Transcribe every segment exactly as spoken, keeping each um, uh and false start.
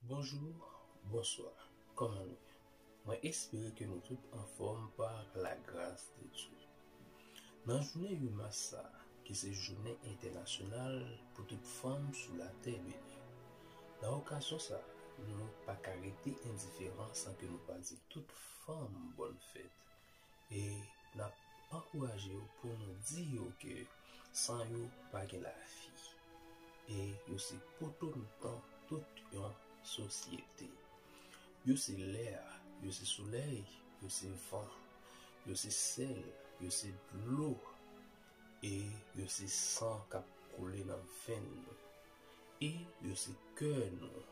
Bonjou, bonswa, kòman nou ye? Mwen espere ke nou tout anfòm pa lagras de Dye. Nan jounen uit mas sa, ki se jounen entènasyonal pou tout fanm sou latè beni, nan okazyon sa, nou pa ka rete endiferan san ke nou pa di tout fanm bòn fèt. E n ap ankouraje yo pou nou di yo ke san yo pa gen lavi. E yo se poto mitan tout yon sosyete. Yo se lè a, yo se solèy, yo se van, yo se sèl, yo se dlo, e yo se san k ap koule nan venn nou. E yo se kè nou.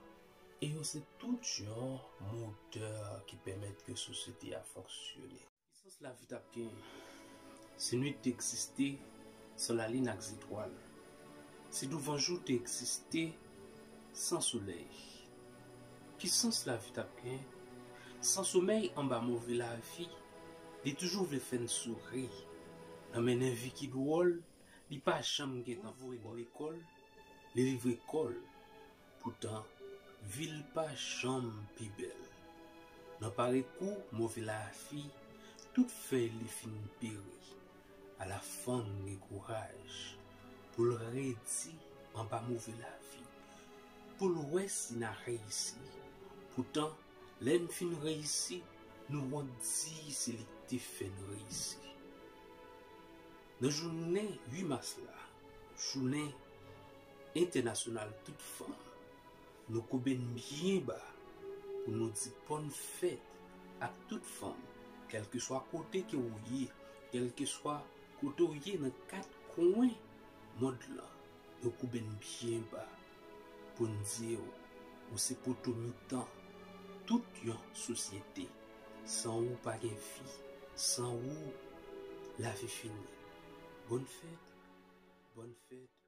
E yo se tout yon motè ki pèmèt ke sosyete a fonksyone. Ki sans lavi t ap genyen si nwit te egziste san lalin ak zetwal? Si douvanjou te egziste san solèy? Ki sans lavi t ap genyen san somèy anba move lavi? Li toujou vle fè n souri. Nan mennen vi ki dwòl, li pa janm gen tan voye n lekòl, li livre kò l. Poutan, vi l pa janm pi bèl. Nan pare kou move lavi, tout fèy li fin peri. Ala fanm gen kouraj pou l redi anba move lavi, pou l wè si n a reyisi. Poutan, lè n fin reyisi, nou wont di se li k te fè n reyisi. Nan jounen uit mas la, jounen entènasyonal tout fanm, nou koube n byen ba pou nou di bòn fèt ak tout fanm, kèlkeswa kote ke w ye, kèlkeswa kote w ye nan kat kwen mond lan, nou koube n byen ba pou n di w, ou se poto mitan tout yon sosyete. San ou pa gen vi, san ou, lavi fini. Bòn fèt, bòn fèt.